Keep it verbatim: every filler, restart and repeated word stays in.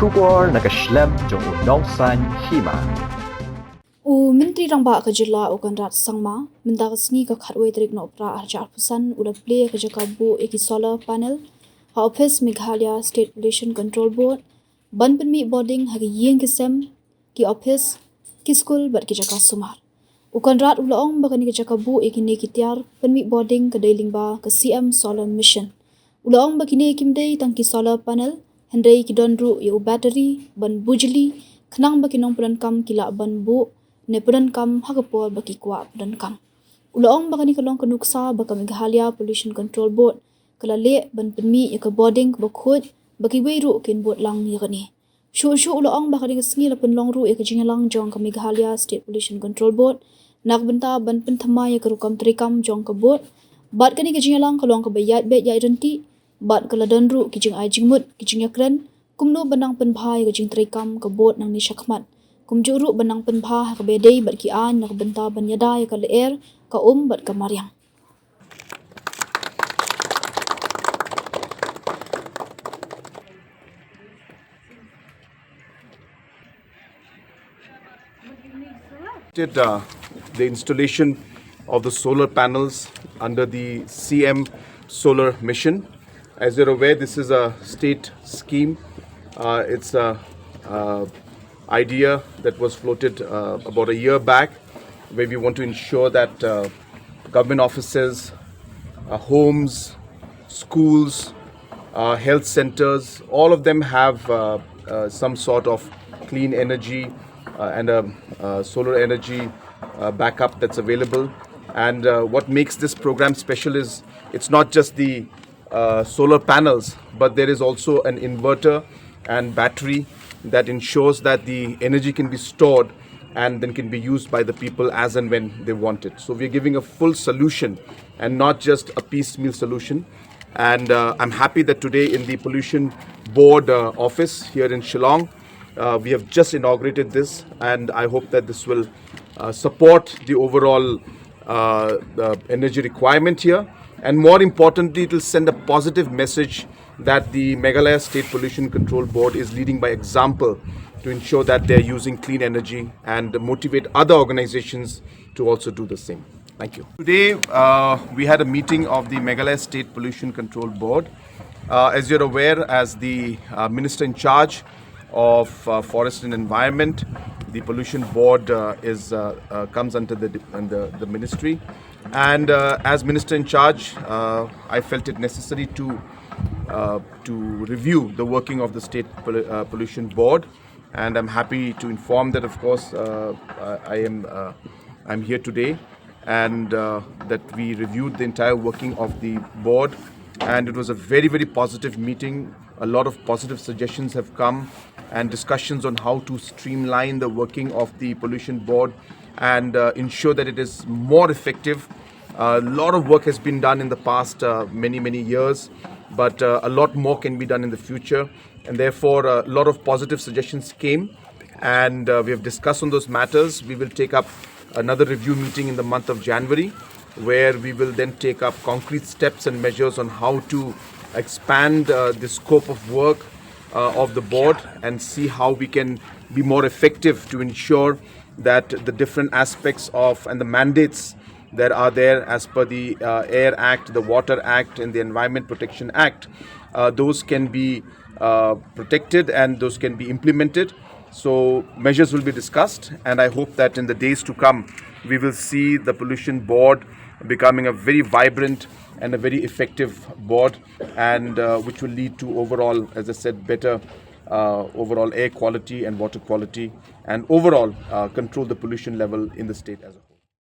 Khubor na ka shlem jong u nongsan hima. U Myntri Rangbah ka jylla u Conrad Sangma, mynta ka sngi ka khatwei tarik Nohprah arhajar arphew san u la plie ka jaka buh ïa ki solar panel ha ophis Meghalaya State Pollution Control Board, ban pynmih bording ha ki ïing ki sem, ki ophis, ki skul bad ki jaka sumar. U Conrad u la ong ba kane ka jaka buh ïa kine ki tiar pynmih bording ka dei lyngba ka C M Solar Mission. U la ong ba kine kim dei tang ki solar panel, hynrei ki don ruh ïa u battery ban bujli, khnang ba ki nongpyndonkam ki lah ban buh ne pyndonkam ha ka por ba ki kwah pyndonkam. U la ong ba kane ka long ka nuksa ba ka Meghalaya Pollution Control Board ka la leh ban pynmih ïa ka bording kaba khuid, ba kiwei ruh kin bud lang ïa kane. Shuh shuh u la ong ba ka dei ka sngi la pynlong ruh ïa ka jingïalang jong ka Meghalaya State Pollution Control Board na ka bynta ban pynthymmai ïa ka rukom treikam jong ka board. Bad kane ka jingïalang ka long kaba ïaid beit ïaid ryntih, bad ka la don ruh ki jingai jingmut, ki jingïakren, kumno ban nang pynbha ïa ka jingtreikam ka board nangne shakhmat. Kumjuh ruh ban nang pynbha ha kaba ïadei bad ki aiñ na ka bynta ban ïada ïa ka lyer, ka um bad ka mariang. Did, uh, the installation of the solar panels under the C M Solar Mission. As you're aware, this is a state scheme. Uh, it's a, uh, idea that was floated, uh, about a year back, where we want to ensure that, uh, government offices, uh, homes, schools, uh, health centers, all of them have, uh, uh, some sort of clean energy, uh, and a, uh, solar energy, uh, backup that's available. And, uh, what makes this program special is it's not just the, uh, solar panels, but there is also an inverter and battery that ensures that the energy can be stored and then can be used by the people as and when they want it. So we are giving a full solution and not just a piecemeal solution. And, uh, I'm happy that today in the Pollution Board, uh, office here in Shillong, uh, we have just inaugurated this, and I hope that this will, uh, support the overall, uh, the energy requirement here. And more importantly, it will send a positive message that the Meghalaya State Pollution Control Board is leading by example to ensure that they're using clean energy and motivate other organizations to also do the same. Thank you. Today, uh, we had a meeting of the Meghalaya State Pollution Control Board. Uh, as you're aware, as the, uh, Minister in charge of, uh, Forest and Environment, the Pollution Board, uh, is, uh, uh, comes under the, under the ministry. And, uh, as Minister in charge, uh, I felt it necessary to, uh, to review the working of the State Pol-, uh, Pollution Board. And I'm happy to inform that, of course, uh, I I am, uh, I'm here today, and, uh, that we reviewed the entire working of the board, and it was a very, very positive meeting. A lot of positive suggestions have come, and discussions on how to streamline the working of the Pollution Board and, uh, ensure that it is more effective. A lot of work has been done in the past, uh, many, many years, but, uh, a lot more can be done in the future. And therefore, a lot of positive suggestions came, and, uh, we have discussed on those matters. We will take up another review meeting in the month of January, where we will then take up concrete steps and measures on how to expand, uh, the scope of work, uh, of the board and see how we can be more effective to ensure that the different aspects of and the mandates that are there as per the, uh, Air Act, the Water Act, and the Environment Protection Act, uh, those can be, uh, protected and those can be implemented. So measures will be discussed, and I hope that in the days to come, we will see the Pollution Board becoming a very vibrant and a very effective board, and, uh, which will lead to overall, as I said, better, uh, overall air quality and water quality, and overall, uh, control the pollution level in the state as a whole.